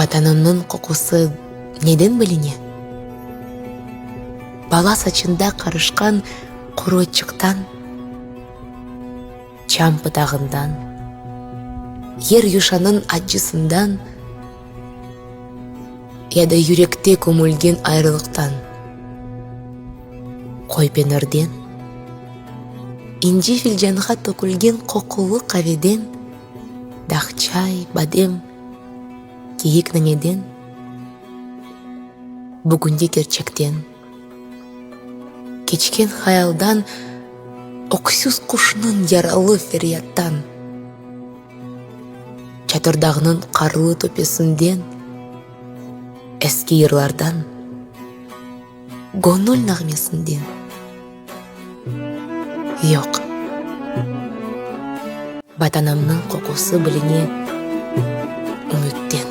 Vatanımnıñ qoqusı neden biline? Bala saçında qarışqan quru otçıqtan, Çam pıtağından, yer yuşanıñ accısından Ya da yürekte kömülgen ayrılıqtan, Qoy penirden, inci filcanğa tökülgen qoqulı qaveden, Dağ çay, badem, kiyik naneden, Bugünde kerçekten, keçken hayaldan, Öksüz quşnıñ yaralı feryattan, Çatırdağnıñ qarlı töpesinden, Eski yırlardan, göñül nağmesinden. Yoq, Vatanımnıñ qoqusı biline ümütten.